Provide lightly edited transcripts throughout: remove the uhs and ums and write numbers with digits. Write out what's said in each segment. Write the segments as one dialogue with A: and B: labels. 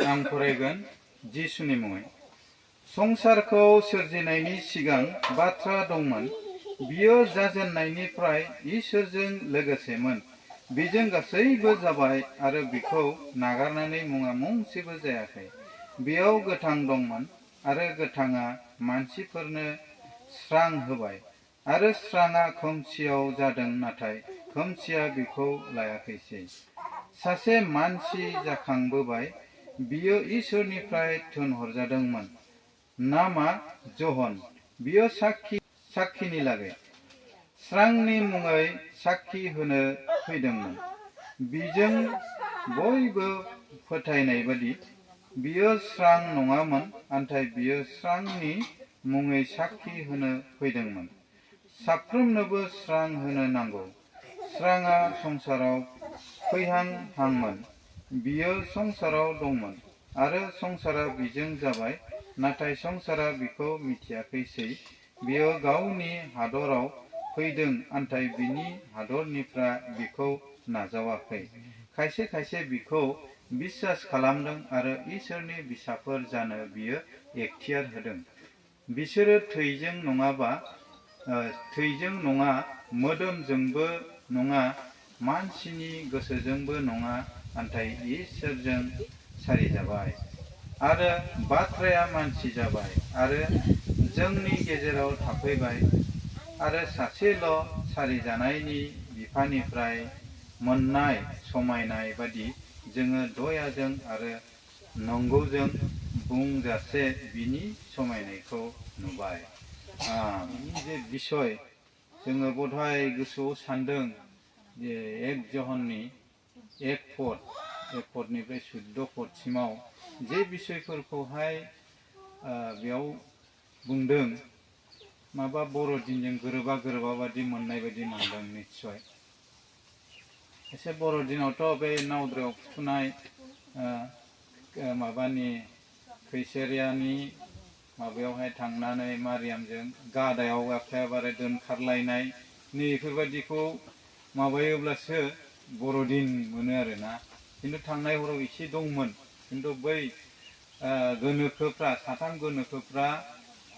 A: आं फरायगोन जिसुनि मुङै। संसारखौ सोरजिनायनि सिगां बाथ्रा दंमोन। बियो जाजेननायनिफ्राय इसोरजों लोगोसेमोन। बिजों गासैबो जाबाय आरो बिखौ नागारनानै मुङा मुंसेबो जायाखै। बेयाव गोथां दंमोन आरो गोथाङा मानसिफोरनो स्रां होबाय। आरो स्राङा खोमसियाव जादों, नाथाय खोमसिया बिखौ लायाखैसै। सासे मानसि जाखांबोबाय। बियो इसोरनिफ्राय थिनहरजादोंमोन। नामा जहन। बियो साखिनि लागै स्रांनि मुङै साखि होनो फैदोंमोन। बिजों बयबो फोथायनाय बादि बियो स्रां नङामोन, नाथाय बियो स्रांनि मुङै साखि होनो फैदोंमोन। साफ्रोमनोबो स्रां होनो नांगौ। स्राङा संसाराव फैहांहांमोन। बियो संसाराव दंमोन आरो संसारा बिजों जाबाय, नाथाय संसारा बिखौ मिथियाखैसै। बियो गावनि हादराव फैदों, नाथाय बिनि हादरनिफ्रा बिखौ नाजावाखै। खायसे खायसे बिखौ बिसास खालामदों आरो इसोरनि फिसाफोर जानो बियो एखतियार होदों। बिसोरो थैजों नङा, मोदोमजोंबो नङा, मानसिनि गोसोजोंबो नङा, नाथाय इसोरजों सारिजाबाय। आरो बाथ्राया मानसि जाबाय आरो जोंनि गेजेराव थाफैबाय। आरो सासेल' सारिजानायनि बिफानिफ्राय मोननाय समायनाय बादि जोङो दयाजों आरो नंगौजों बुंजासे बिनि समायनायखौ नुबाय। बिनि जे बिसय जोङो बधय गोसोआव सान्दों जे 1 जहननि 1 पदनिफ्राय 14 पदसिमाव जे बिसयफोरखौहाय बेयाव बुंदों, माबा बर' दिनजों गोरोबा बादि मोननाय बायदि मोनदों निस्सय। एसे बर' दिनावथ' बे नावद्रायाव फुथुनाय माबानि खैसेरियानि माबायावहाय थांनानै मारियामजों गादायाव एखेबारे दोनखारलायनाय नै बेफोरबायदिखौ माबायोब्लासो बर'दिन मोनो आरोना। खिन्थु थांनाय हराव एसे दंमोन, खिन्थु बै गोनोखोफ्रा, साथाम गोनोखोफ्रा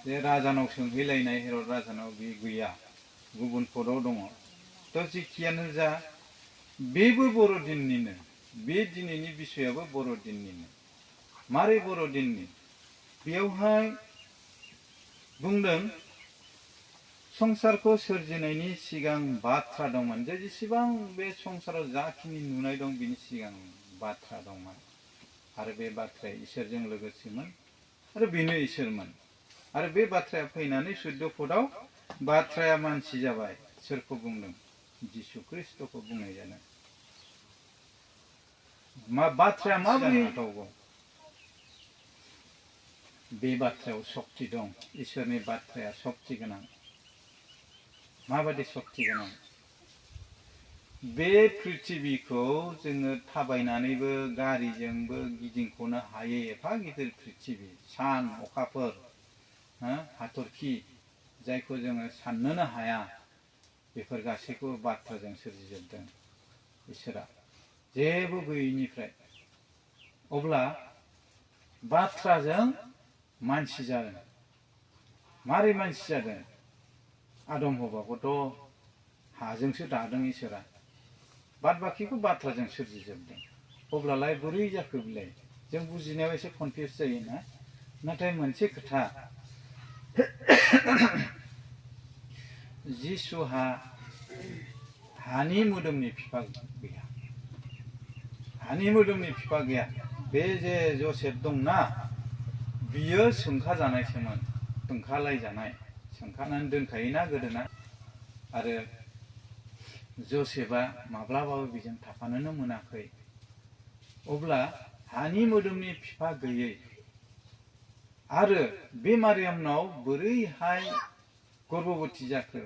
A: जे राजानाव सोंहैलायनाय, हेरद राजानाव, बे गैया, गुबुन पदआव दङ। थ' जेखियानो जा, बेबो बर'दिननिनो, बे दिनैनि बिसयाबो बर'दिननिनो। मारै बर'दिननि? बेयावहाय बुंदों संसारखौ सोरजिनायनि सिगां बाथ्रा दंमोन। जे जेसेबां बे संसाराव जाखिनि नुनाय दं बिनि सिगां बाथ्रा दंमोन। आरो बे बाथ्राया इसोरजों लोगोसेमोन आरो बेनो इसोरमोन। आरो बे बाथ्राया फैनानै 14 पदआव बाथ्राया मानसि जाबाय। सोरखौ बुंदों? जिसु ख्रिस्ट'खौ बुंनाय जादों। बाथ्राया माबोरै हाथावगौ? बे बाथ्रायाव सक्ति दं। इसोरनि बाथ्राया सक्ति गोनां। माबायदि सक्ति गोनां? बे पृथिबिखौ जोङो थाबायनानैबो गारिजोंबो गिदिंख'नो हायै एफा गिदिर पृथिबि, सान, अखाफोर, हाथरखि, जायखौ जोङो साननोनो हाया, बेफोर गासैखौबो बाथ्राजों सोरजिजोबदों इसोरा, जेबो गैयैनिफ्राय। अब्ला बाथ्राजों मानसि जादों। मारै मानसि जादों? आदम हौवाखौथ' हाजोंसो दादों इसोरा, बाद बाखिखौ बाथ्राजों सोरजिजोबदों। अब्लालाय बोरै जाखो बिलाय? जों बुजिनायाव एसे कनफिउस जायोना। नाथाय मोनसे खोथा, जिसुहा हानि मोदोमनि बिफा गैया। हानि मोदोमनि बिफा गैया। बे जे जसेफ दंना, बियो सोंखा जानायसोमोन, सोंखालायजानाय, सोंखानानै दोनखायोना गोदोना। आरो जसेफआ माब्लाबाबो बेजों थाफानोनो मोनाखै। अब्ला हानि मोदोमनि बिफा गैयै आरो बे मारियामनाव बोरैहाय गर्भबती जाखो?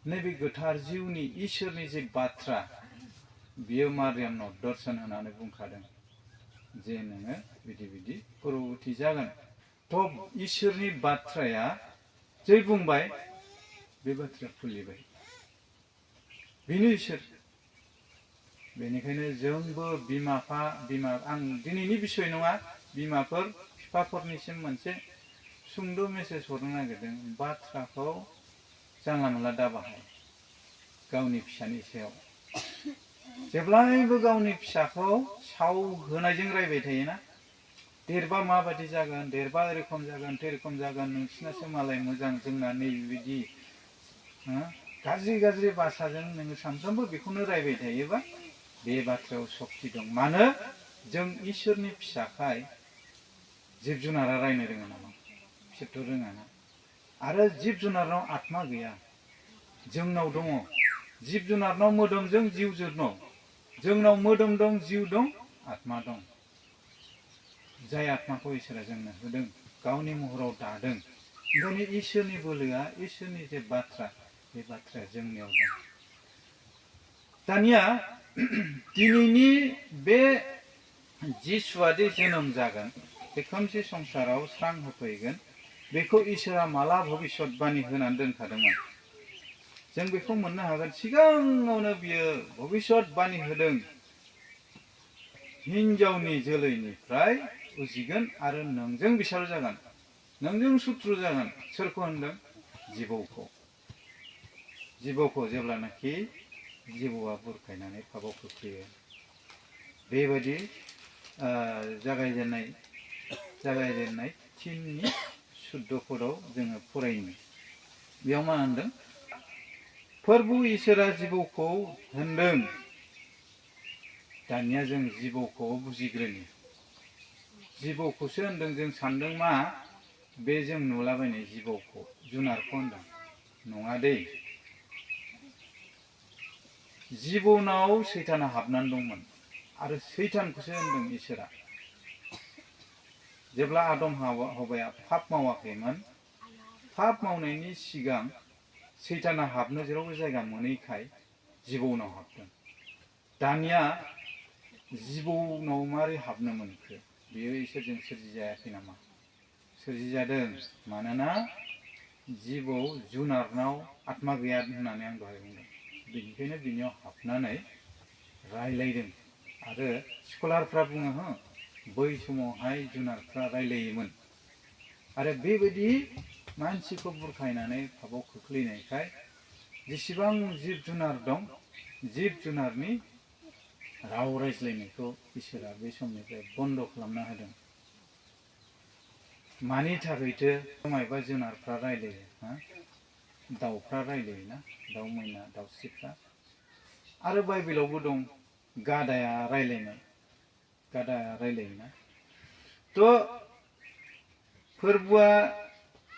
A: नैबे गोथार जिउनि इसोरनि जे बाथ्रा, बियो मारियामनाव दर्शन होनानै बुंखादों जे नोङो बिदि बिदि गर्भबती जागोन। थ' इसोरनि बाथ्राया जै बुंबाय, बे बाथ्राया फुलिबाय। बेनो इसोर। बेनिखायनो जोंबो आं दिनैनि बिसय नङा, बिमाफोर बिफाफोरनिसिम मोनसे सुंद' मेसेज हरनो नागिरदों। बाथ्राखौ जानला मोनला दाबाहाय गावनि फिसानि सायाव। जेब्लायबो गावनि फिसाखौ साव होनायजों रायबाय थायोना, देरबा माबायदि जागोन, देरबा एरखम जागोन थेरखम जागोन, नोंसिनासो मालाय मोजां, जोंना नैबेबायदि गाज्रि भाषाजों नोङो सानफ्रोमबो बेखौनो रायबाय थायोबा बे बाथ्रायाव सक्ति दं। मानो जों इसोरनि फिसाखाय जिब जुनारा रायनो रोङा नामा? बिसोरथ' रोङाना। आरो जिब जुनारनाव आत्मा गैया, जोंनाव दङ। जिब जुनारनाव मोदोमजों जिउ दं, जोंनाव मोदोम दं, जिउ दं, आत्मा दं। जाय आत्माखौ इसोरा जोंनो होदों, गावनि महराव दादों। ओंखायनो इसोरनि बोलोआ, इसोरनि जे बाथ्रा, बे बाथ्राया जोंनियाव दं। दानिया दिनैनि बे जिसुआदि जोनोम जागोन, बे खोमसि संसाराव स्रां होफैगोन, बेखौ इसोरा माला भबिष्यतबाणी होनानै दोनखादोंमोन। जों बेखौ मोननो हागोन। सिगाङावनो बियो भबिष्यतबाणी होदों, हिनजावनि जोलैनिफ्राय उजिगोन आरो नोंजों बिसार जागोन, नोंजों सुथ्रु जागोन। सोरखौ होनदों? जिबौखौ। जिबौखौ जेब्लानाखि जिबौआ बुरखायनानै पापाव खोख्लैयो। बेबायदि जागायजेननाय 3:14 जोङो फरायनो। बेयाव मा होनदों? फोरबु इसोरा जिबौखौ होनदों। दानिया जों जिबौखौ बुजिग्रोनि। जिबौखौसो होनदों। जों सानदों मा बे जों नुलाबायनाय जिबौखौ, जुनारखौ होनदों। नङा दै। जिबौनाव सैताना हाबनानै दंमोन आरो सैतानखौसो होनदों इसोरा। जेब्ला आदम हवाया पाप मावाखैमोन, पाप मावनायनि सिगां सैताना हाबनो जेरावबो जायगा मोनैखाय जिबौनाव हाबदों। दानिया जिबौनाव मारै हाबनो मोनखो? बेयो इसोरजों सोरजिजायाखै नामा? सोरजिजादों। मानोना जिबौ जुनारनाव आत्मा गैया होननानै आं दहाय बुंदों। बेनिखायनो बिनियाव हाबनानै रायलायदों। आरो स्कलारफ्रा बुङो, बै समावहाय जुनारफ्रा रायलायोमोन। आरो बेबायदि मानसिखौ बुरखायनानै पापाव खोख्लैनायखाय जेसेबां जिब जुनार दं, जिब जुनारनि राव रायज्लायनायखौ इसोरा बे समनिफ्राय बन्द खालामना होदों। मानि थाखायथो मायबा जुनारफ्रा रायलायो? दाउफ्रा रायलायोना, दाउ मैना दाउस्रिफ्रा। आरो बाइबेलावबो दं गादाया रायलायनाय, गादाया रायलायोना।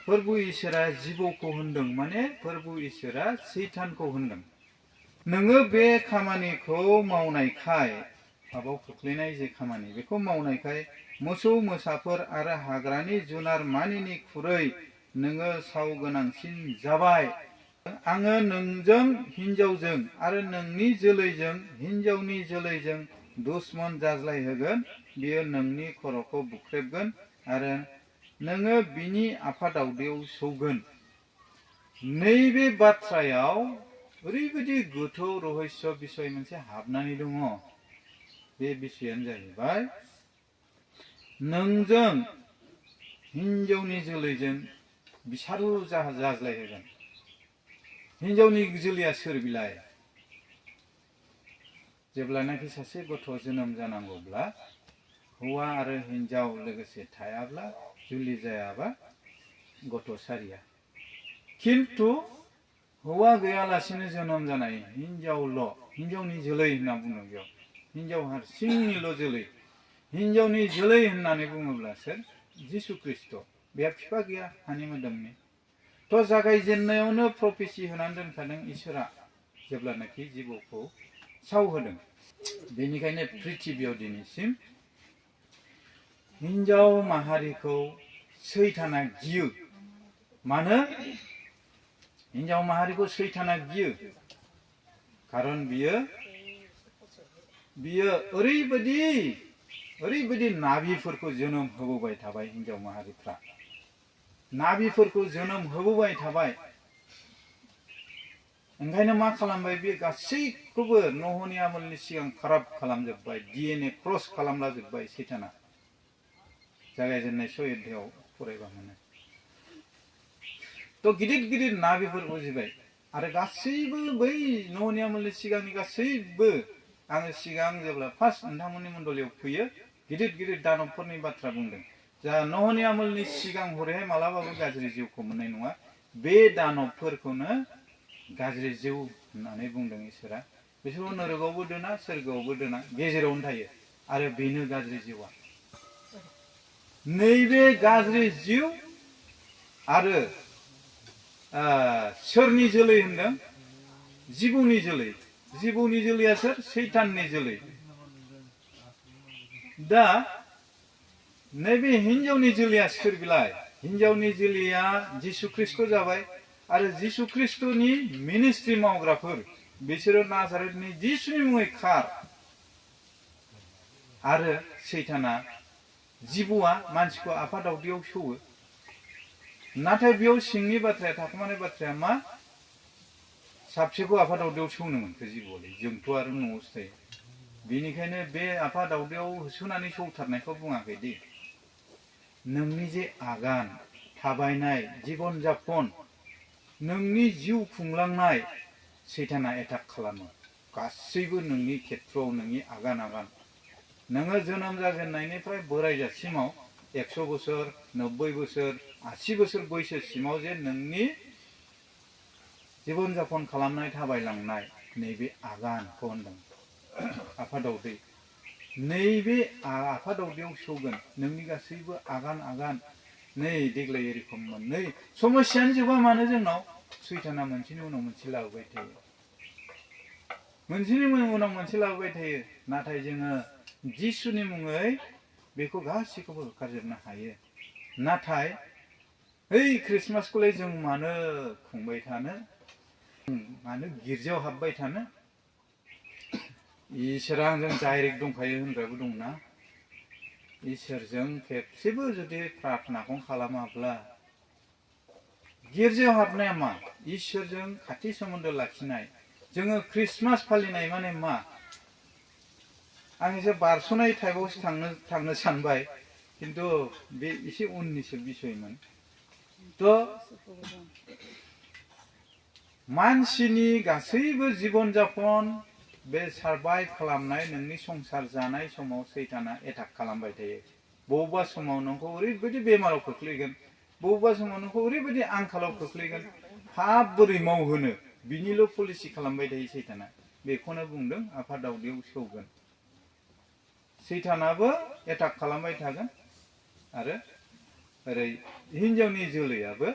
A: फोरबु इसोरा जिबौखौ होनदों, माने फोरबु इसोरा सैतानखौ होनदों। नोङो बे खामानिखौ मावनायखाय, पापाव खोख्लैनाय जे खामानि, बेखौ मावनायखाय मोसौ मोसाफोर आरो हाग्रानि जुनार मानिनिख्रुइ नोङो साव गोनांसिन जाबाय। आङो नोंजों हिनजावजों आरो नोंनि जोलैजों हिनजावनि जोलैजों दुश्मन जाज्लायहोगोन। बियो नोंनि खर'खौ बुख्रेबगोन आरो नोङो बिनि आफादावदैयाव सौगोन। नैबे बाथ्रायाव ओरैबायदि गोथौ रहस्य बिसय मोनसे हाबनानै दङ। बे बिसयानो जाहैबाय, नोंजों हिनजावनि जोलैजों बिसारु जाज्लायहोगोन। हिनजावनि जोलैया सोर बिलाय? जेब्लानाखि सासे गथ' जोनोम जानांगौब्ला हौवा आरो हिनजाव लोगोसे थायाब्ला, जुलि जायाबा गथ' सारिया। खिन्थु हौवा गैयालासिनो जोनोम जानाय हिनजावल', हिनजावनि जोलै होनना बुंदों बेयाव, हिनजाव हारसिंनिल' जोलै। हिनजावनि जोलै होननानै बुङोब्ला सोर? जिसु ख्रिस्ट'। बेहा बिफा गैया, हानि मोदोमनि। जागायजेननायावनो प्रफेसि होनानै दोनखादों इसोरा, जेब्लानाखि जिबौखौ सावहोदों। बेनिखायनो पृथिबियाव दिनैसिम हिनजाव माहारिखौ सैताना गियो। मानो हिनजाव माहारिखौ सैताना गियो? खारन बियो ओरैबायदि नाबिफोरखौ जोनोम होबोबाय थाबाय। हिनजाव माहारिफ्रा नाबिफोरखौ जोनोम होबोबाय थाबाय। ओंखायनो मा खालामबाय बे गासैखौबो नहनि आमोलनि सिगां खाराब खालामजोब्बाय, DNA क्रस खालामलाजोब्बाय सैताना। जागायजेननाय 6 अध्यायाव फरायबा मोनो। तो गिदिर गिदिर नाबिफोर उजिबाय आरो गासैबो बै नहनि आमोलनि सिगांनि गासैबो आङो सिगां जेब्ला फार्स्ट नोंथांमोननि मण्डलियाव फैयो गिदिर गिदिर दानबफोरनि बाथ्रा बुंदों। जा नहनि आमोलनि सिगां हरैहाय मालाबाबो गाज्रि जिउखौ मोननाय नङा, बे दानबफोरखौनो गाज्रि जिउ होननानै बुंदों इसोरा। बिसोरखौ नरकआवबो दोना, सोरगोआवबो दोना, गेजेरावनो थायो आरो बेनो गाज्रि जिउआ। नैबे गाज्रि जिउ आरो सोरनि जोलै होनदों? जिबौनि जोलै। जिबौनि जोलैया सोर? सैताननि जोलै। दा नैबे हिनजावनि जोलैया सोर बिलाय? हिनजावनि जोलैया जिसु ख्रिस्ट जाबाय आरो जिसु ख्रिस्टनि मिनिस्ट्रि मावग्राफोर बिसोरो नाजारेथनि जिसुनि मुङै खार। आरो सैताना जिबौआ मानसिखौ आफादावदियाव सौवो। नाथाय बेयाव सिंनि बाथ्राया थाखोमानाय बाथ्राया मा? साबसेखौ आफादावदियाव सौनो मोनखो जिबौआलाय? जोंथ' आरो न'आवसो थायो। बेनिखायनो बे आफादावदियाव होसोनानै सौथारनायखौ बुङाखै दे। नोंनि जे आगान, थाबायनाय, जीबन जापन, नोंनि जिउ खुंलांनाय सैताना एटाक खालामो। गासैबो नोंनि खेत्रआव नोंनि आगान आगान। नोङो जोनोम जाजेननायनिफ्राय बोरायजासिमाव 100 बोसोर, 90 बोसोर, 80 बोसोर बैसोसिमाव जे नोंनि जीबन जापन खालामनाय थाबायलांनाय नैबे आगानखौ होनदों आफादावदै। नैबे आफादावदैयाव सौगोन नोंनि गासैबो आगान आगान। नै देग्लाय एरखममोन, नै समस्यानो जोबा मानो जोंनाव? सैताना मोनसेनि उनाव मोनसे लाबोबाय थायो, मोनसेनि उनाव मोनसे लाबोबाय थायो। नाथाय जोङो जिसुनि मुङै बेखौ गासैखौबो होखारजोबनो हायो। नाथाय ओइ ख्रिस्टमासखौलाय जों मानो खुंबाय थानो? मानो गिर्जायाव हाबबाय थानो? इसोरा आंजों डाइरेक्ट दंखायो होनग्राबो दंना। इसोरजों खेबसेबो जुदि प्रार्थनाखौ खालामाब्ला गिर्जायाव हाबनाया मा? इसोरजों खाथि सोमोन्दो लाखिनाय। जोङो ख्रिस्टमास फालिनाय माने मा? आं एसे बारस'नाय टाइपआवसो थांनो सानबाय, किन्तु बे एसे उननिसो बिसयमोन। थ' मानसिनि गासैबो जीबन जापन बे सारभाइभ खालामनाय नोंनि संसार जानाय समाव सैताना एटाक खालामबाय थायो। बबेबा समाव नोंखौ ओरैबायदि बेमाराव खोख्लैगोन, बबेबा समाव नोंखौ ओरैबायदि आंखालाव खोख्लैगोन, फाब बोरै मावहोनो बिनिल' पलिसि खालामबाय थायो सैताना। बेखौनो बुंदों आफादावदियाव सौगोन। सैतानाबो एटाक खालामबाय थागोन आरो ओरै हिनजावनि जोलैयाबो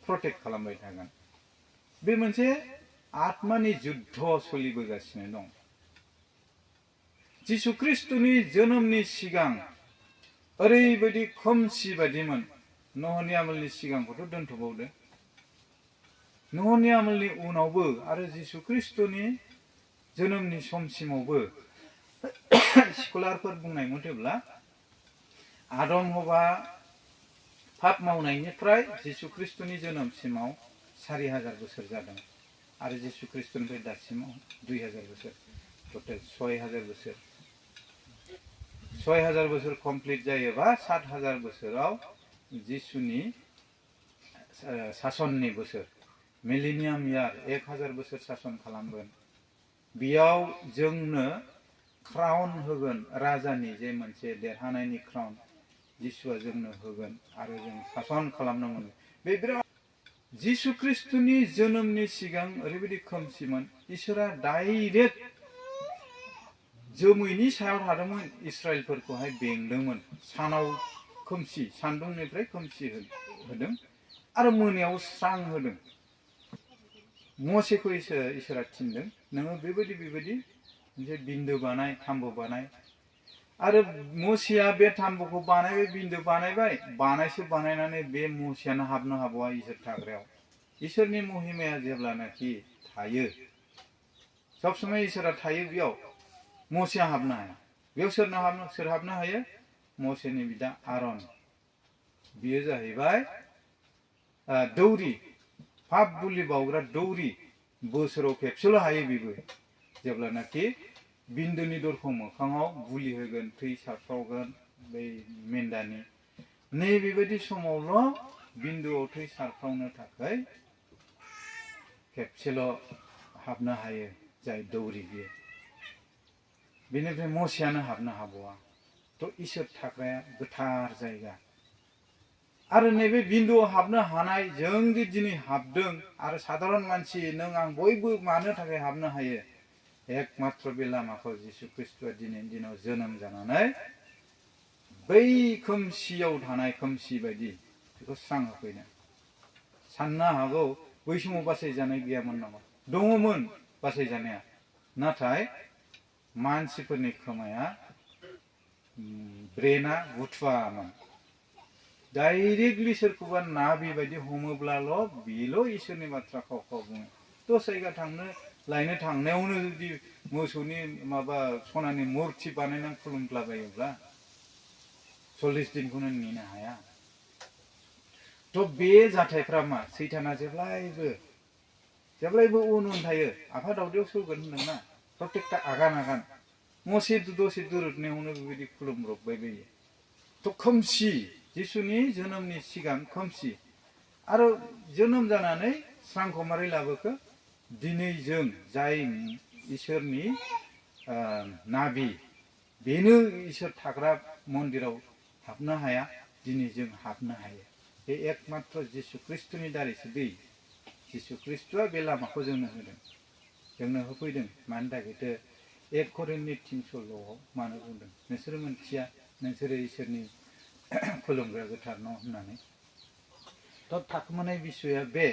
A: प्रटेक्ट खालामबाय थागोन। बे मोनसे आत्मानि जुद्ध सोलिबोगासिनो दं। जिसु ख्रिस्टनि जोनोमनि सिगां ओरैबायदि खोमसि बायदिमोन। नहनि आमोलनि सिगांखौथ' दोनथ'बावदो, नहनि आमोलनि उनावबो आरो जिसु ख्रिस्टनि जोनोमनि समसिमावबो स्कलारफोर बुंनाय मथेब्ला आदम हवा पाप मावनायनिफ्राय जिसु ख्रिस्टनि जोनोमसिमाव 4000 बोसोर जादों आरो जिसु ख्रिस्टनिफ्राय दासिमाव 2000 बोसोर, टटेल 6000 बोसोर। 6000 बोसोर कमप्लिट जायोबा 7000 बोसोराव जिसुनि सासननि बोसोर, मिलेनियाम यार, 1000 बोसोर सासन खालामगोन। बेयाव जोंनो क्राउन होगोन, राजानि जे मोनसे देरहानायनि क्राउन जिसुआ जोंनो होगोन आरो जों सासन खालामनो मोनो। बे बिराद जिसु ख्रिस्टनि जोनोमनि सिगां ओरैबायदि खोमसिमोन, इसोरा डाइरेक्ट जोमैनि सायाव थादोंमोन, इस्राएलफोरखौहाय बेंदोंमोन। सानाव खोमसि, सान्दुंनिफ्राय खोमसि होदों आरो मोनायाव स्रां होदों। मसेखौ इसोरा थिनदों, नोङो बेबायदि मोनसे बिन्दो बानाय, थाम्बु बानाय। आरो मसेया बे थाम्बुखौ बानायबाय, बिन्दो बानायबाय, बानायनानै बे मसेयानो हाबनो हाबावा इसोर थाग्रायाव। इसोरनि महिमाया जेब्लानाखि थायो, सब समय इसोरा थायो बेयाव, मसेया हाबनो हाया। बेयाव सोर हाबनो हायो? मसेनि बिदा आरन। बियो जाहैबाय दौरि, पाप बुलि बाउग्रा दौरि। बोसोराव खेबसेल' हायो बेबो जेब्लानाखि बिन्दोनि दरखं मोखाङाव बुलि होगोन थै सारफ्रावगोन बै मेन्दानि नैबेबायदि समावल' बिन्दोआव थै सारफ्रावनो थाखाय खेबसेल' हाबनो हायो जाय दौरि बियो बेनिफ्राय मसियानो हाबनो हाबावा थ' इसोर थाग्राया गोथार जायगा आरो नैबे बिन्दुआव हाबनो हानाय जों दि दिनै हाबदों आरो साधारन मानसि नों आं बयबो मानो थाखाय हाबनो हायो एकमात्र बे लामाखौ जिसु ख्रिस्ट'आ दिनैनि दिनाव जोनोम जानानै बै खोमसियाव थानाय खोमसि बायदि बेखौ स्रां होफैदों। साननो हागौ बै समाव बासायजानाय गैयामोन नामा? दङमोन बासायजानाया, नाथाय मानसिफोरनि खोमाया ब्रेना बुथुवामोन। डाइरेक्टलि सोरखौबा ना बेबायदि हमोब्लाल' बेल' इसोरनि बाथ्रा खाव खाव बुङो। दस जायगा लायनो थांनायावनो जुदि मोसौनि माबा सनानि मुर्ति बानायनानै खुलुमलाबायोब्ला 40 दिनखौनो नेनो हाया। थ' बे जाथायफ्रा मा? सैताना जेब्लायबो उन थायो। आफा दावदैयाव सौगोन होनदोंना, प्रत्येकटा आगान दसे दोरोदनायावनो बेबायदि खुलुमब्रबबाय बायो। थ' खोमसि, जिसुनि जोनोमनि सिगां खोमसि आरो जोनोम जानानै स्रांखौ मारै लाबोखो? दिनै जों जाय इसोरनि नाबि बेनो इसोर थाग्रा मन्दिराव हाबनो हाया, दिनै जों हाबनो हायो। बे एकमात्र जिसु ख्रिस्ट'नि दारैसो दै। जिसु ख्रिस्ट'आ बे लामाखौ जोंनो होदों, जोंनो होफैदों। मानि थाखायथो 1 करिन्थनि 3:16 मानो बुंदों? नोंसोरो मोनथिया नोंसोरो इसोरनि खुलुमग्रा गोथार न' होननानै। थ' थाखोमानाय बिसयआ बे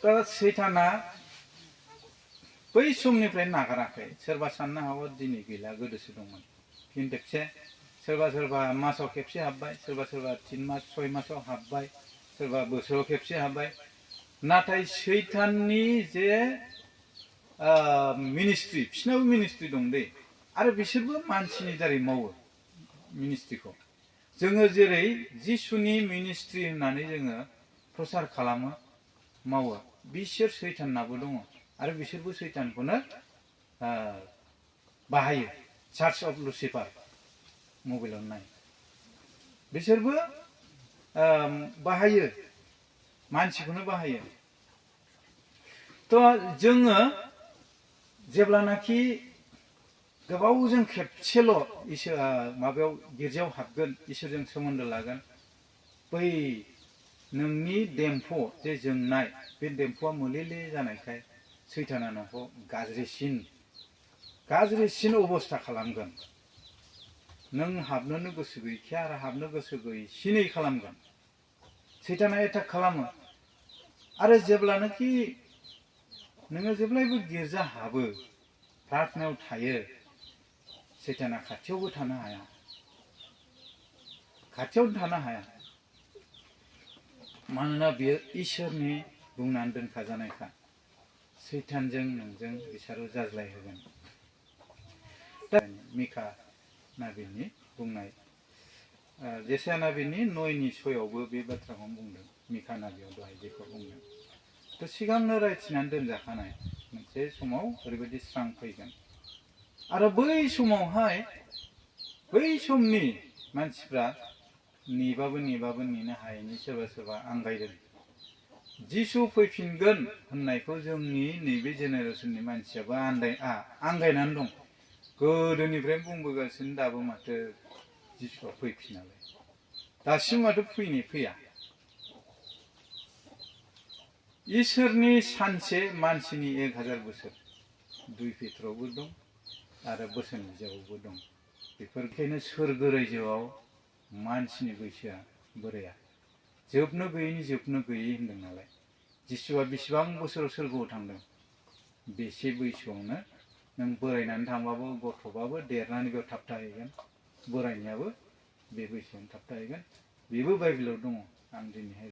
A: दा सैताना बै समनिफ्राय नागाराखै। सोरबा साननो हागौ दिनै गैला, गोदोसो दंमोन। फिन खेबसे सोरबा मासाव खेबसे हाबबाय, सोरबा 3 मास 6 मासाव हाबबाय, सोरबा बोसोराव खेबसे हाबबाय। नाथाय सैताननि जे मिनिस्ट्रि, बिसिनाबो मिनिस्ट्रि दं दै, आरो बिसोरबो मानसिनि दारै मावो मिनिस्ट्रिखौ। जोङो जेरै जिसुनि मिनिस्ट्रि होननानै जोङो प्रसार खालामो, मावो, बिसोर सैताननाबो दङ आरो बिसोरबो सैतानखौनो बाहायो। चार्च अफ लुसिफार मबाइलाव नाय, बिसोरबो बाहायो, मानसिखौनो बाहायो। थ' जोङो जेब्लानाखि गोबावजों खेबसेल' इसोर माबायाव गिर्जायाव हाबगोन, इसोरजों सोमोन्दो लागोन, बै नोंनि देम्फु जे जोंनाय, बे देम्फुआ मोलेले जानायखाय सैताना नोंखौ गाज्रिसिन अबस्था खालामगोन। नों हाबनोनो गोसो गैखाया आरो हाबनो गोसो गैसिनै खालामगोन। सैताना एटाक खालामो। आरो जेब्लानाखि नोङो जेब्लायबो गिर्जा हाबो, प्रार्थनायाव थायो, सैताना खाथियावबो थानो हाया। मानोना बियो इसोरनि बुंनानै दोनखाजानायखा। सैतानजों नोंजों बिसोरो जाज्लायहोगोन। मिका नाबिनि बुंनाय, जेसाया नाबिनि 9:6 बे बाथ्राखौ बुंदों। मिका नाबियाव दहाय जेखौ बुंदों, थ' सिगांनो रायथिनानै दोनजाखानाय मोनसे समाव ओरैबायदि स्रां फैगोन। आरो बै समावहाय बै समनि मानसिफ्रा नेबाबो नेनो हायैनि सोरबा आंगायदों। जिसु फैफिनगोन होननायखौ जोंनि नैबे जेनेरेसननि मानसियाबो आंगायनानै दं। गोदोनिफ्रायनो बुंबोगासिनो, दाबो माथो जिसुआ फैफिनालाय, दासिम माथो फैया। इसोरनि सानसे, मानसिनि 1000 बोसोर। 2 पेट्रआवबो दं आरो बोसोन बिजाबावबो दं। बेफोरखायनो सोरगो रायजोआव मानसिनि बैसोआ बोराया जोबनो गैयै होनदों नालाय। जिसुआ बेसेबां बोसोराव सोरगोआव थांदों, बेसे बैसोआवनो नों बोरायनानै थांबाबो, गथ'बाबो देरनानै बेयाव थाबथाहैगोन। बोरायनायाबो बे बैसोआवनो थाबथाहैगोन। बेबो बाइबेलाव दङ। आं दिनैहाय